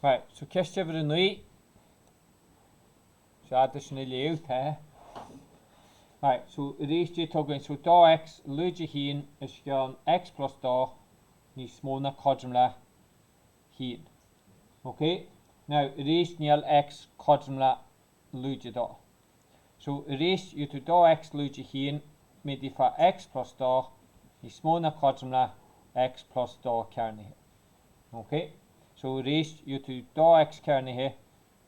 Right, so ceist uimhir 9. Sea, tá sin a léamh, tá. Right, so arís Dé tugann, so 2x lúide 1 os cionn x plus 2 níos mó ná cothrom le 1. Ok? Now, arís níl x cothrom le lúide 2. So, arís, gheobhaidh tú 2x lúide 1 méadaithe fá x plus 2 níos mó ná cothrom le x plus 2 cearnaithe. Ok? So, arís, gheobhaidh tú 2x cearnaithe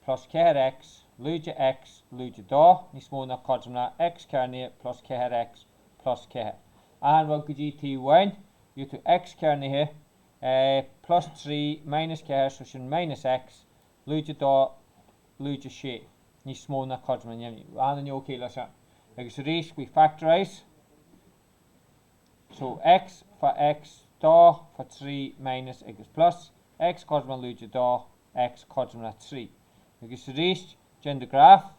plus 4x lúide x lúide 2 níos mó ná cothrom le x cearnaithe plus 4x plus 4. Achan rud go dtí taobh amháin, gheobhaidh tú x cearnaithe plus 3 minus 4, so sin minus x, lúide 2 lúide 6 níos mó ná cothrom le neamhní. Achan duine ok leis sin? Agus arís, we factorise, so x fá x 2 fá 3 minus agus plus, x cothrom le lúide 2, x cothrom le 3. Agus arís, déan do graf,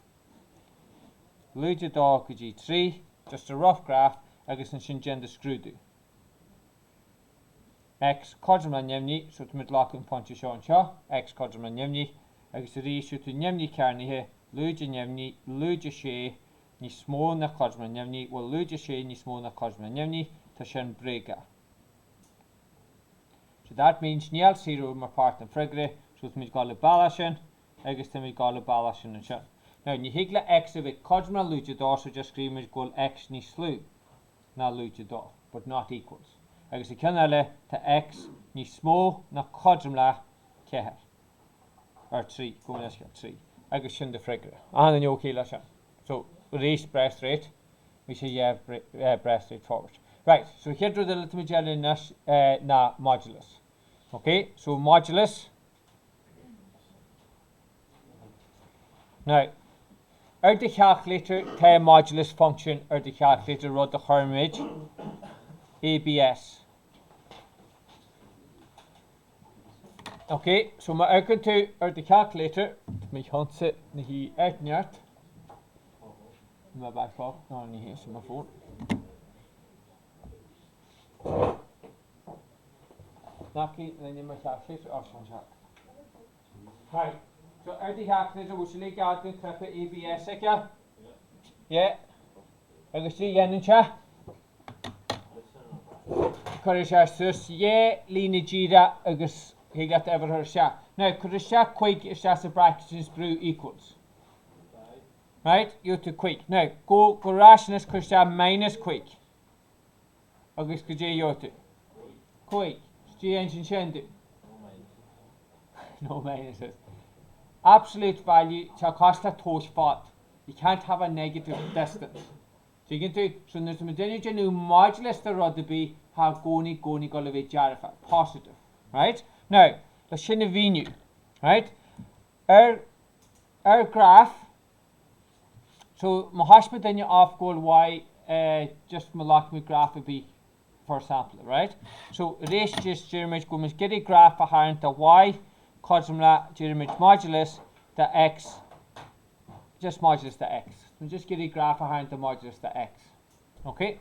lúide 2 go dtí 3, just a rough graph, agus ansin déan do scrúdú. x cothrom le neamhní, so táimid ag glacadh an pointe seo anseo, x cothrom le neamhní, agus arís gheobhaidh tú neamhní cearnaithe, lúide neamhní, lúide 6 níos mó ná cothrom le neamhní, bhuel lúide 6 níos mó ná cothrom le neamhní, tá sin bréagach. So that means níl 0 mar páirt den freagra, so táimid ag dul an bealach sin agus táimid ag dul an bealach sin ansin. Now ní thig le x a bheith cothrom le lúide 2 so just scríobhaimid go bhfuil x níos lú ná lúide 2, but not equals. Agus an ceann eile tá x níos mó ná cothrom le 4 or 3, gabh mo leithscéal, 3. Agus sin do freagra. Achan duine ok leis sin? So arís breá straight. Bhí sé breá straight forward. Right, so chéad rud eile táimid ag déanamh anois ná modulus. Ok, so modulus. Now, ar do chalculator tá modulus function ar do chalculator rud a chuirimid ABS. Ok, so má amharcann tú ar do chalculator, mo cheannsa na hí ag neart. My back pocket, no, ní hé, sin mo phone. Nach í rinne mo calculator, oh, sin seo. Right, so ar do chalculator, bhfuil sé le cead den cnaipe ABS aici? Yeah. Agus cad a dhéanann sé? Cuireann sé suas dhá líne díreach agus thig leat uimhir a chur isteach. Now, cuir isteach cúig isteach sa bracket agus brú equals. Right, gheobhaidh tú cúig. Now, go go ar ais anois cuir isteach minus cúig. Agus goidé a gheobhaidh tú? Cúig. Cad a insíonn sin dúinn? No minuses. Absolute value, tá cosúil le tomhas fad. You can't have a negative distance. Tuigeann tú? So nuair atá muid ag déanamh modulus de rud ar bith, tá i gcónaí, gcónaí ag dul a bheith dearfach, positive. Right? Now, le sin a mhíniú, right? Ar, ar graf, so má thaispeáin duine off go bhfuil y, eh, just má ghlac muid graf ar bith, for example, right? So arís just deirimid go bhfuil muid ag iarraidh graf a tharraingt de y cothrom le, deirimid modulus de x, just modulus de x. So just ag iarraidh graf a tharraingt de modulus de x. Ok?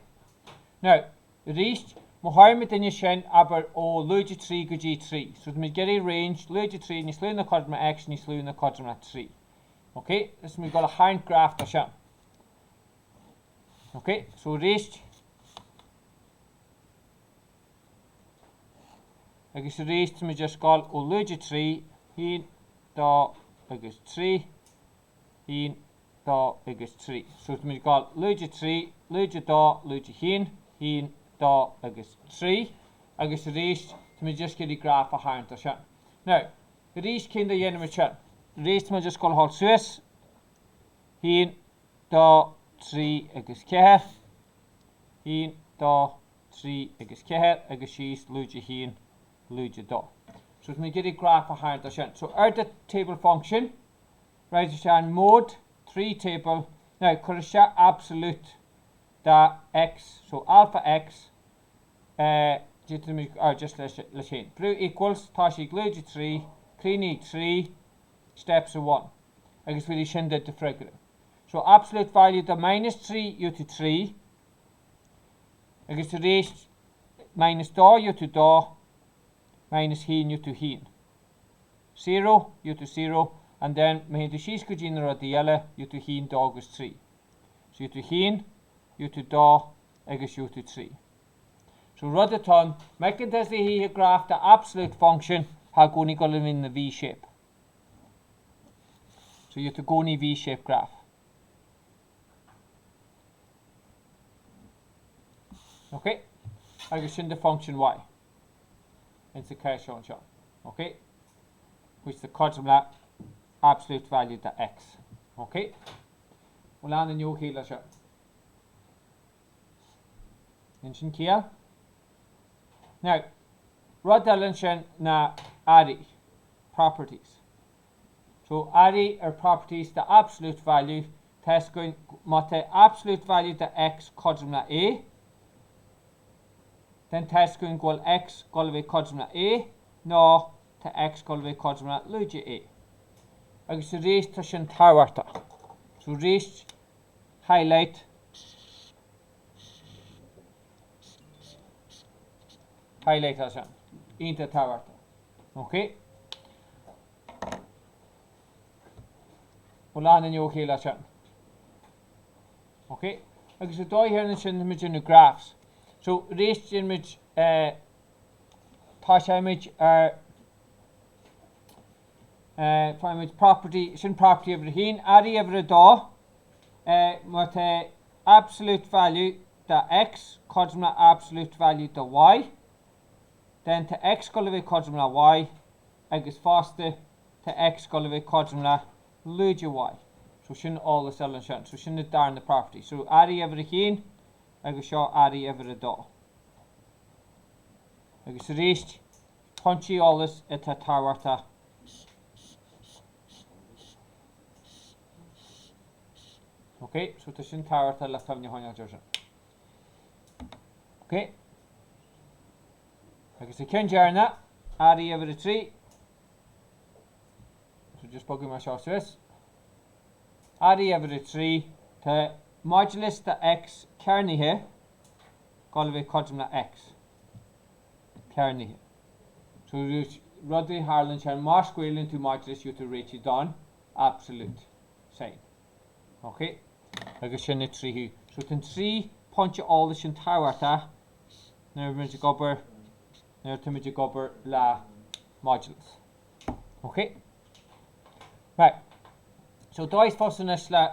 Now, arís, má tharraing muidinne sin, abair, ó lúide 3 go dtí 3. So tá muid ag iarraidh range lúide 3 níos lú ná cothrom le x níos lú ná cothrom le 3. Ok? Is muid ag dul a tharraingt graf de sin. Ok? So arís, agus arís, tá muid just ag dul ó lúide 3, 1, 2 agus 3, 1, 2 agus 3. So tá muid ag dul lúide 3, lúide 2, lúide 1, 1, 2 agus 3 agus arís tá muid just ag iarraidh graf a tharraingt de sin. Now, arís cén dóigh a dhéanaimid sin? Arís tá muid just ag dul a ghabháil suas, 1, 2, 3 agus 4, 1, 2, 3 agus 4 agus síos lúide 1, lúide 2. So tá muid ag iarraidh graf a tharraingt de sin. So ar do table function, right isteach an mode 3 table, now cuir isteach absolute de x, so alpha x, eh, or just leis leis féin. Brú equals, tá sé ag lúide 3, críochnaigh ag 3, steps of 1. Agus bhí sin duit do freagra. So absolute value de minus 3 gheobhaidh tú 3, Agus arís, minus 2 gheobhaidh tú 2, minus 1 gheobhaidh tú 1. Zero, gheobhaidh tú zero, and then má théann tú síos go dtí na rudaí eile, gheobhaidh tú haon, dó agus trí. So gheobhaidh tú haon, gheobhaidh tú dó agus gheobhaidh tú trí. So rud atá ann, má fheiceann tusa thíos graf de absolute function, tá i gcónaí ag dul a bheith ina V-shape. So gheobhaidh tú i gcónaí V-shape graph. Ok? Agus sin do function y. Insa cás seo anseo. Ok? Which is cothrom le absolute value de x. Ok? Bhfuil aon duine leis seo? Ansin ciall? Now, rud eile ansin ná airí, properties. So, airí ar properties de absolute value, tá 'fhios againn má tá absolute value de x cothrom le a, then tá 'fhios againn go bhfuil x ag dul a bheith cothrom le a nó tá x ag dul a bheith cothrom le lúide a. Agus arís tá sin tábhachtach. So arís highlight highlight as sin. Iontach tábhachtach. Ok? Bhfuil aon duine okay leis sin? Ok? Agus an dóigh ar ansin muid na graphs. So arís déanfaimid eh, tosóimid ar eh, faighimid property, sin property uimhir a haon, airí uimhir a dó, eh, má tá absolute value de x cothrom le absolute value de y, then tá x ag dul a bheith cothrom le y agus fosta tá x ag dul a bheith cothrom le lúide y. So sin eolas eile ansin. So sin an darna property. So airí uimhir a haon agus seo airí uimhir a dó. Agus arís, pointí eolais atá tábhachtach. Ok, so tá sin tábhachtach le cuimhne a choinneáil air sin. Ok. Agus an ceann deireanach, airí uimhir a 3. So just bogfaidh mé seo suas. Airí uimhir a 3, tá modulus de x cearnaithe ag dul a bheith cothrom le x cearnaithe. So rud a tharlaíonn sé má scaoileann tú modulus gheobhaidh tú réitigh don absolute sign. Ok? Agus sin na tríú. So tá an trí pointe eolais sin tábhachtach nuair muid ag obair nuair atáimid ag obair le modulus. Ok? Right. So dóigh fós anois le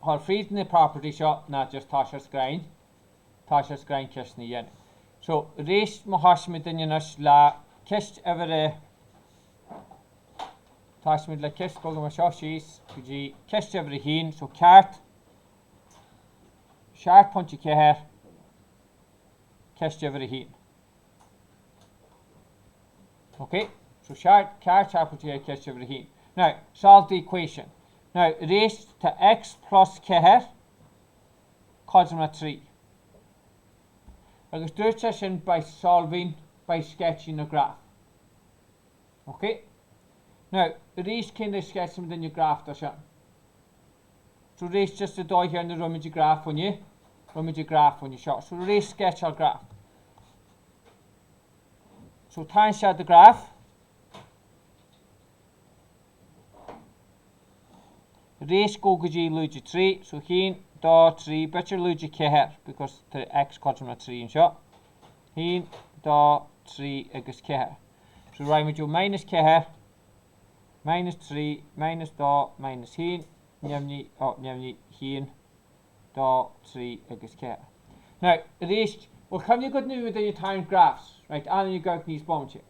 dhul fríd na property seo ná just tá sé scráin tá sé scráin ceisteanna a dhéanamh. So arís má thosaímid duine anois le ceist uimhir a Tosaímid le ceist bogfaidh mé seo síos go dtí ceist uimhir a haon, so ceart 7.4 ceist uimhir a haon. Ok, so ceart 7.4 ceist uimhir a haon. Now, solve the equation. Now, arís tá x plus 4 cothrom le 3. Agus dúirt sé sin by solving, by sketching a graph. Ok. Now, arís cén dóigh sceitseann duine graf dó seo? So arís just an dóigh chéanna a rinne muid graf faoine, rinne muid graf faoine seo. So arís sceitseáil graf. So tarraing isteach do graf. Arís go go dtí lúide 3, so 1, 2, 3, b'fhéidir lúide 4 because tá x cothrom le 3 anseo. 1, 2, 3 agus 4. So raghaimid ó minus 4, minus 3, minus 2, minus 1, neamhní, oh, neamhní, 1, 2, 3 agus 4. Now, arís, bhfuil cuimhne agat nuair a bhí muid ag tarraingt graphs, right, aon duine ag níos bóinte.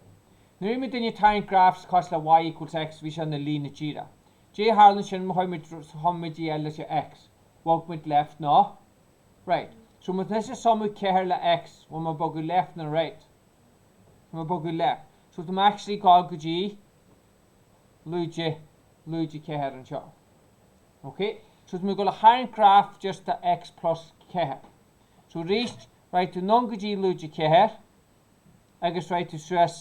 Nuair a bhí muid ag tarraingt graphs cosúil le y equals x, bhí sé ina líne díreach. Dé tharlaíonn sin má chuir muid, chum muid í leis an x, bhog muid left nó right. So má tá mise ag suimiú 4 le x, bhfuil mé ag bogadh left nó right? Tá mé ag bogadh left. So tá mé actually ag gabháil go dtí lúide, lúide 4 anseo. Ok? So tá mé ag dul a tharraingt graf just de x plus 4. So arís, raghaidh tú anonn go dtí lúide 4 agus raghaidh tú suas,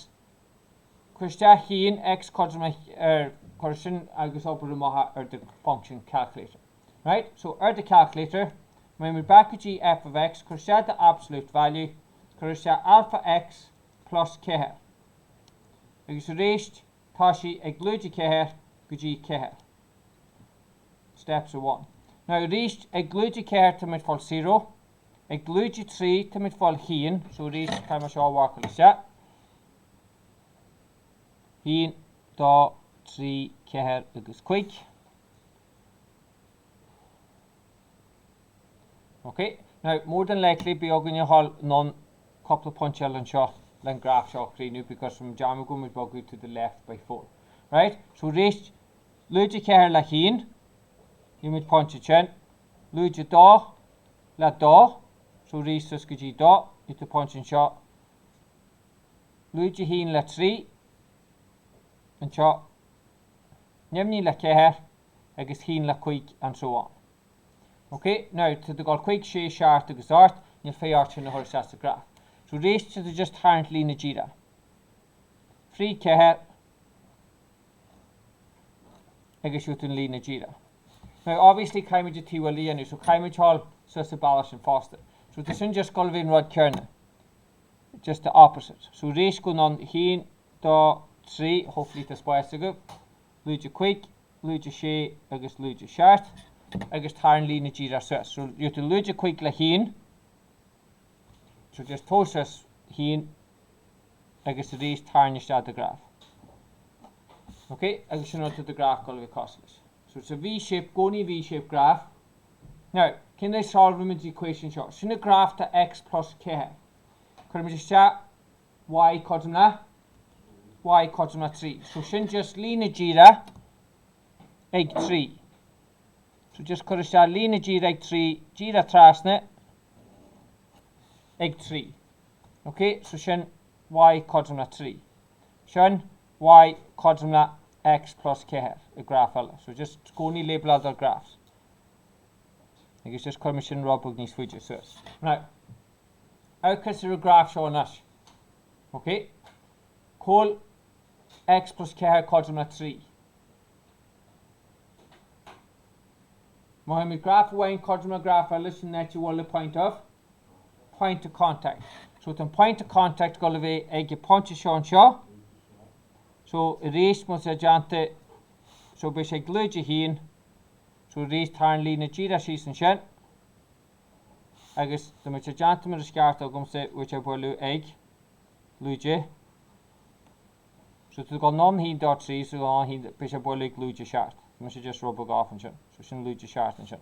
cuir isteach 1, x cothrom le, ar, cuir sin agus obair amach ar do function calculator. Right? So ar do calculator, mbeidh muid back go dtí f of x, cuir isteach do absolute value, cuir isteach alpha x plus 4. Agus arís, Tá sí ag lúide 4 go dtí 4. Steps of 1. Now arís, ag lúide 4 tá muid fáil 0. Ag lúide 3 tá muid fáil 1. So arís, tá mé seo a mharcáil isteach. 1, 2, 3, 4 agus 5. Ok, now more than likely beidh againn a dhul anonn cúpla pointe eile anseo le an graf seo a chríochnú because from dearmad go bhfuil muid bogadh to the left by 4. Right, so arís, lúide 4 le 1, níl muid pointe ansin, lúide 2 le 2, so arís suas go dtí 2, níl tú pointe anseo, lúide 1 le 3, anseo, neamhní le 4 agus 1 le 5 and so on. Ok, now, tá tú ag dul 5, 6, 7 agus 8, níl féith ort sin a chur isteach sa graf. So arís, tá tú just tarraingt líne díreach. Fríd 4 agus siúd an líne díreach. Now, obviously, caithfimid an taobh eile a dhéanamh, so caithfimid dul suas an bealach sin fosta. So tá sin just ag dul a bheith an rud céanna, just the opposite. So arís, go anonn 1, 2, 3, hopefully tá spás agaibh, lúide 5, lúide 6 agus lúide 7 agus tarraing líne díreach suas. So gheobhaidh tú lúide 5 le 1, so just tóg suas 1 agus arís tarraing isteach do graf. Ok, agus sin rud tá do graf ag dul a bheith cosúil leis. So it's a V-shape, gcónaí V-shape graph. Now, cén dóigh solve-faimid equation seo? Sin an graf de x plus 4. Cuirimid isteach y cothrom le y cothrom le 3. So sin just líne díreach ag 3. So just cuir isteach líne díreach ag 3, díreach trasna ag 3. Ok, so sin y cothrom le 3. Sin y cothrom le x plus 4 i graf eile. So just gcónaí label do graphs. Agus just cuir sin rud beag níos faide suas. Now, Amharc ar an graf seo anois. Ok. Cá bhfuil x plus 4 cothrom le 3. Má théimid graf amháin cothrom le graf eile sin an áit a bhfuil an point of point of contact. So tá an point of contact ag dul a bheith ag an pointe seo anseo. So arís má tá déanta so beidh sé ag lúide 1. So arís tarraing líne díreach síos ansin. Agus dá mbeadh sé déanta mar is ceart agamsa bheadh sé ag bualadh ag lúide. So tá tú ag dul anonn 1, 2, 3, so anonn 1, beidh sé ag bualadh ag lúide 7. Tá mise just rud beag off ansin. So sin lúide 7 ansin.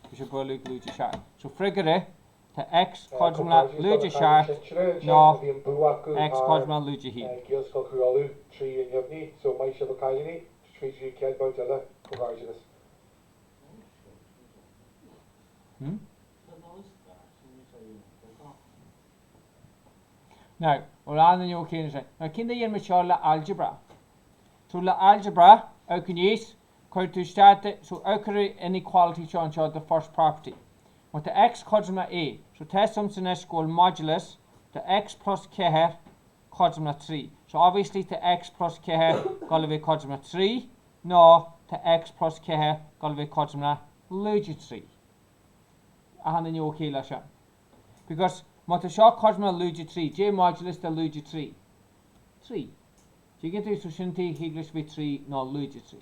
Beidh sé ag bualadh ag lúide 7. So freagra, tá x cothrom le lúide 7 nó x cothrom le lúide 1. Gaelscoil Chú Uladh 3 a neamhní, so maith sibh a chailíní, tríd an chéad bhabhta eile, comhghairdeas. Now, ó lá na neo céanna sin. Now, cén dóigh a dhéanann muid seo le algebra? So, le algebra, amharc aníos, cuir tú isteach de, so, amharc ar an inequality seo anseo, the first property. Má tá x cothrom le a, so tá a fhios agamsa anois go bhfuil modulus de x plus 4 cothrom le 3. So, obviously, tá x plus 4 ag dul a bheith cothrom le 3, nó tá x plus 4 ag dul a bheith cothrom le lúide 3. Achan duine ok leis sin? Because má tá seo cothrom le lúide 3, cad é modulus de lúide 3? 3. Tuigeann tú? So sin an taobh thig leis bheith 3 nó lúide 3.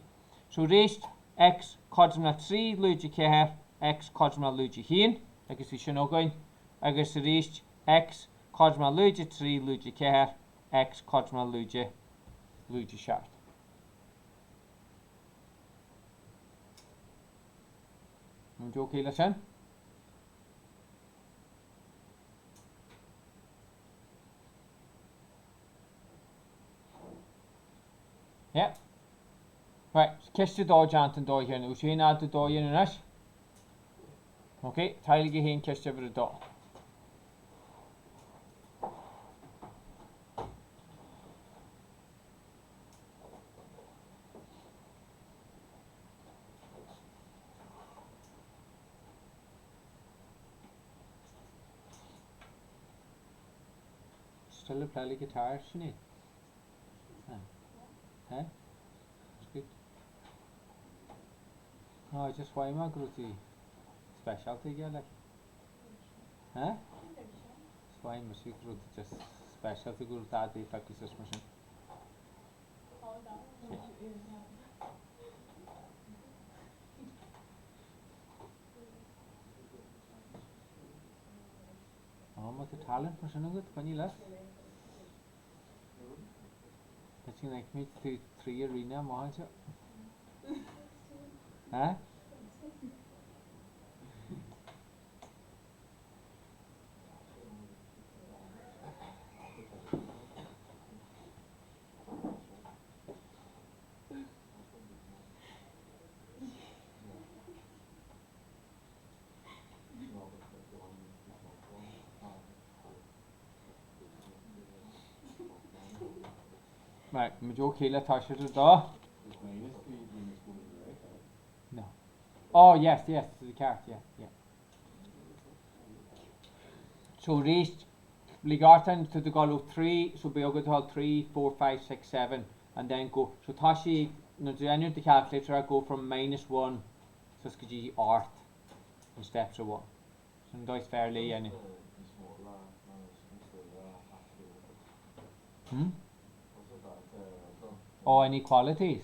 So arís, x cothrom le 3 lúide 4, x cothrom le lúide 1, agus bhí sin againn, agus arís x cothrom le lúide 3 lúide 4, x cothrom le lúide lúide 7. Muid ok leis sin? Yeah. Right, ceist a dó déanta an dóigh chéanna. Bhfuil sé in am a dó a dhéanamh anois? Ok, teaghlaigh a haon ceist uimhir a dó. Still ag play le guitar, Sinéad? Eh? It's good. No, just why mé go raibh tú speisialta aige, like. Eh? Just why mé go raibh tú just speisialta go raibh dadaí feicthe suas mar sin. Talent mar sin agat, coinnigh leat. B'fhéidir go bhfeicfimid tú trí arena amach anseo. Eh? Right, muid ok le toiseacht ar dó? No. Oh, yes, yes, the ceart, yeah, yeah. So arís, lig ort an tú ag dul ó 3, so beidh agat dul 3, 4, 5, 6, 7, and then go, so tá sí, nuair a dhéanann do calculator, go from minus 1 suas go dtí 8 in steps of 1. Sin an dóigh is fearr le dhéanamh. Hmm? Oh, inequalities?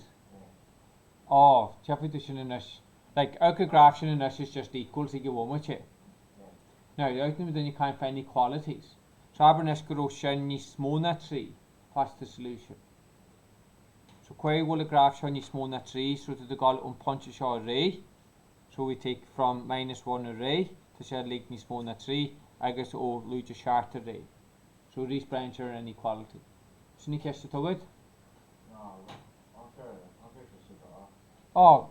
Oh, tiocfaidh tú sin anois. Like, amharc an graf sin anois is just equals ag an bhomaite. Now, amharc na duine caint fá inequalities. So abair anois go raibh sin níos mó ná 3, what's the solution? So cá bhfuil an graf seo níos mó ná 3, so tá tú ag dul ón pointe seo ar aghaidh, so we take from minus 1 ar aghaidh, tá sé uilig níos mó ná 3, agus ó lúide 7 ar aghaidh. So arís braitheann sé ar an inequality. Sin an cheist atá agat? Oh,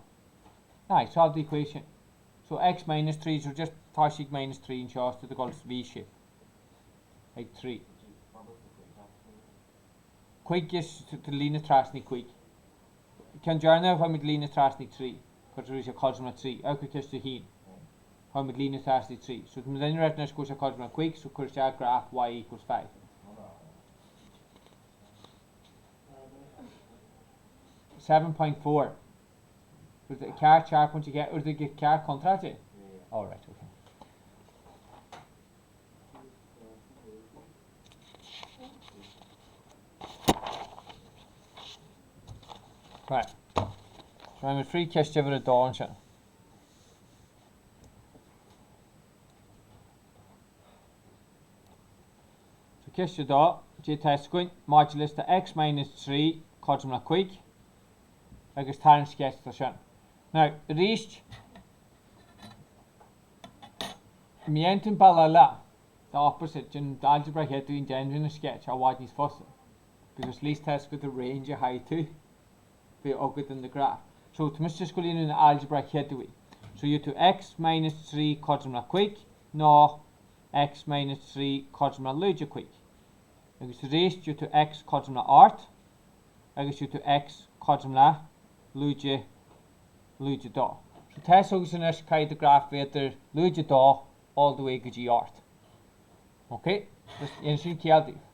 aye, solve the equation. So x minus 3, so just toisigh minus 3 anseo, is tú ag dul V-shape ag 3. 5 is líne trasna 5. Ceann deireanach chuir muid líne trasna 3. Cuir sé cothrom le 3. Amharc ar ceist 1. Chuir muid líne trasna 3. So tá muid in ann anois go bhfuil sé cothrom le 5 so cuir isteach graf y equals 5. 7.4. Ceart 7.4 Ur ceart contráilte? All right, okay. Right. Raghaimid fríd ceist uimhir a dó ansin. So ceist a dó, cad é atá againn, modulus de x minus 3 cothrom le 5 agus tarraing sceits de sin. Now, arís, Má dhéanann tú an bealach eile, the opposite, déan algebra chéad uair déan an sketch i bhfad níos fusa because at least tá fhios agat an range a chaithfidh tú bheith agat in the graph. So tá mise just ag gabháil a dhéanamh an algebra chéad uair. So gheobhaidh tú x minus 3 cothrom le 5 nó x minus 3 cothrom le lúide 5. Agus arís gheobhaidh tú x cothrom le 8 agus gheobhaidh tú x cothrom le lúide lúide 2. So tá fhios agat anois caithfidh do graf bheith idir lúide 2 all the way go dtí 8. Ok? Just dhéanann sin ciall daoibh.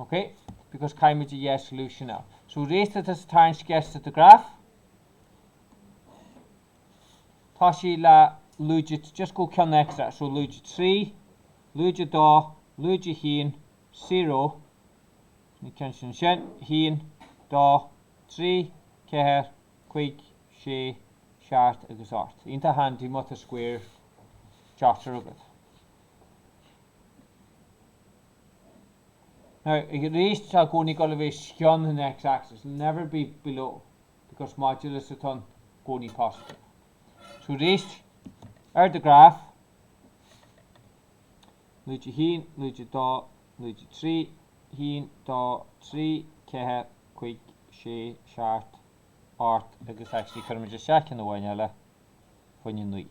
Ok? Because caithfidh muid a dhá solution a fháil. So arís tá tusa ag tarraingt sceits de do graf. Tá sí le lúide, just go ceann extra. So lúide 3, lúide 2, lúide 1, 0, na ceann sin sin, 1, 2, 3, 4, 5, 6, 7 agus 8. Iontach handy má tá square jotter agat. Now, arís tá i gcónaí ag dul a bheith os cionn an x-axis, it'll never be below, because modulus atá i gcónaí positive. So arís, ar do graf, lúide 1, lúide 2, lúide 3, 1, 2, 3, 4, 5, 6, 7, 8 agus actually cuirfimid isteach ceann amháin eile fá choinne 9.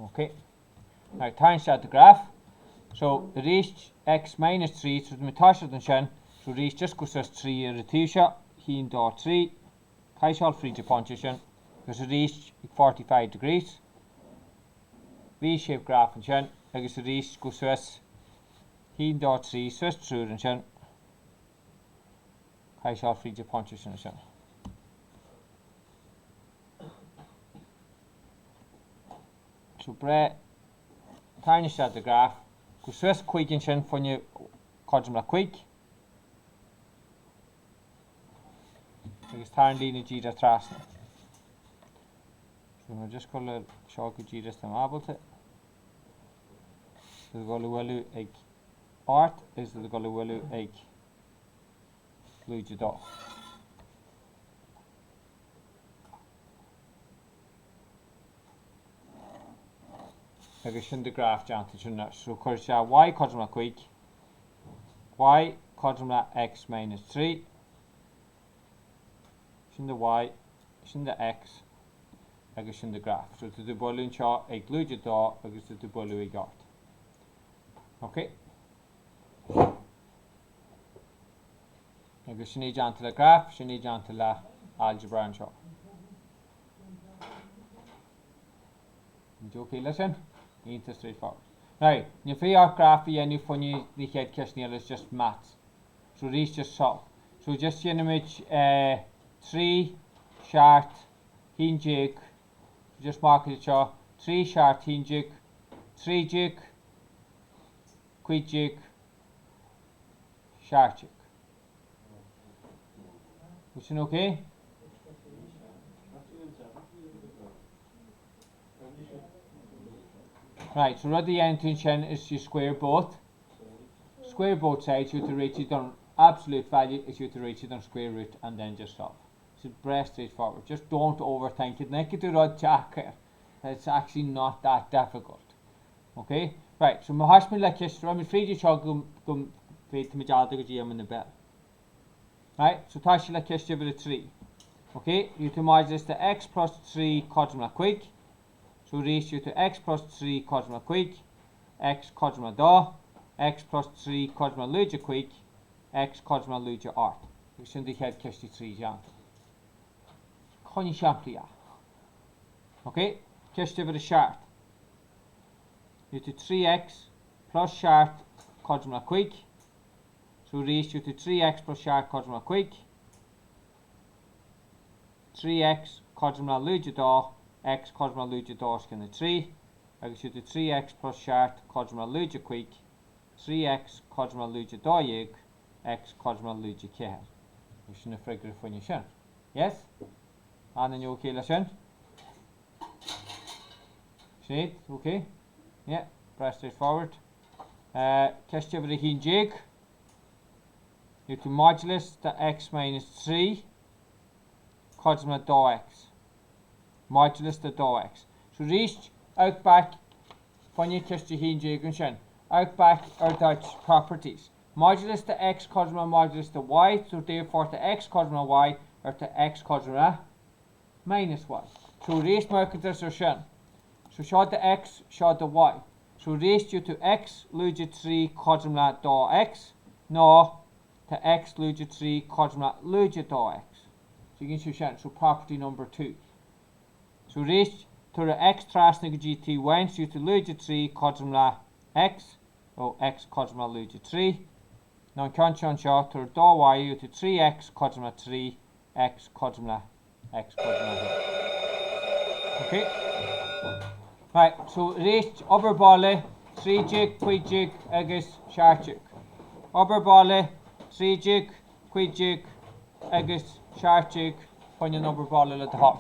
Ok. Now tarraing isteach do graf. So arís x minus 3, so tá muid toiseacht ansin, so arís just go suas 3 ar an taobh seo, 1, 2, 3, caithfidh sé dul fríd an pointe sin, agus arís ag 45 degrees, V-shaped graph ansin, agus arís go suas 1, 2, 3, suas triúr ansin, Caithfidh sé dul fríd an pointe sin ansin. So breá, tarraing isteach do graf, go suas 5 ansin fá choinne cothrom le 5 agus tarraing líne díreach trasna. So mé just gabháil le seo go díreach is tá mé ábalta. Tá tú ag dul a bhualadh ag 8 agus tá tú ag dul a bhualadh ag lúide 2. Agus sin do graf déanta sin anois. So cuir isteach y cothrom le 5, y cothrom le x minus 3, sin do y, sin do x, agus sin do graf. So tá tú ag bualadh anseo ag lúide 2 agus tá tú ag bualadh ag 8. Ok. Agus sin é déanta le graf, sin é déanta le algebra anseo. An ok leis sin? Iontach straightforward. Now, ní fiú ort graf a dhéanamh fá choinne na chéad ceisteanna eile, it's just maths. So arís just solve. So just déanfaimid 3, 7, 11, so just marcáil anseo, 3, 7, 11, 13, 15, 17. Bhfuil sin ok? Right, so rud a dhéanann tú ansin is you square both. Square both sides, you to réitigh don absolute value is you to réitigh don square root and then just solve. So breá straightforward. Just don't overthink it. Ní fheicfidh tú rud deacair. It's actually not that difficult. Ok? Right, so má thosaímid le ceist, raghaimid fríd é seo go go bhféadfaimid fhada go dtí am na bell. Right, so tá sé le ceist uimhir a 3. Ok, gheobhaidh tú modulus de x plus 3 cothrom le 5. So arís gheobhaidh tú x plus 3 cothrom le 5, x cothrom le 2, x plus 3 cothrom le lúide 5, x cothrom le lúide 8. Agus sin do chéad ceist a 3 déanta. Coinneoidh simplí é. Ok, ceist uimhir a 7. Gheobhaidh tú 3x plus 7 cothrom le 5. So arís, gheobhaidh tú 3x plus 7 cothrom le 5, 3x cothrom le lúide 2, x cothrom le lúide 2 os cionn 3, agus gheobhaidh tú 3x plus 7 cothrom le lúide 5, 3x cothrom le lúide 12, x cothrom le lúide 4. Agus sin an freagra fá choinne sin. Yes? Aon duine ok leis sin? Sinéad, ok? Yeah, breá straightforward. Ceist uimhir 11. Gheobhaidh tú modulus de x minus 3 cothrom le 2x. Modulus de 2x. So arís, out back, fá choinne ceist 11 ansin. Out back ar do properties. Modulus de x cothrom le modulus de y, so therefore tá x cothrom le y ar tá x cothrom le minus y. So arís marcáil ar sin. So seo do x, seo do y. So arís gheobhaidh tú x lúide 3 cothrom le 2x nó tá x lúide 3 cothrom le lúide 2x. So gheobhaidh tú sin, so property number 2. So arís tabhair x trasna go dtí taobh amháin, so gheobhaidh tú lúide 3 cothrom le x, ó x cothrom le lúide 3. Nó an ceann seo anseo, tabhair 2y, gheobhaidh tú 3x cothrom le 3, x cothrom le x cothrom le 1. Ok? Right, so arís, obair baile, 13, 15 agus 17. Obair baile, 13, 15 agus 17 fá choinne an obair baile le do thoil.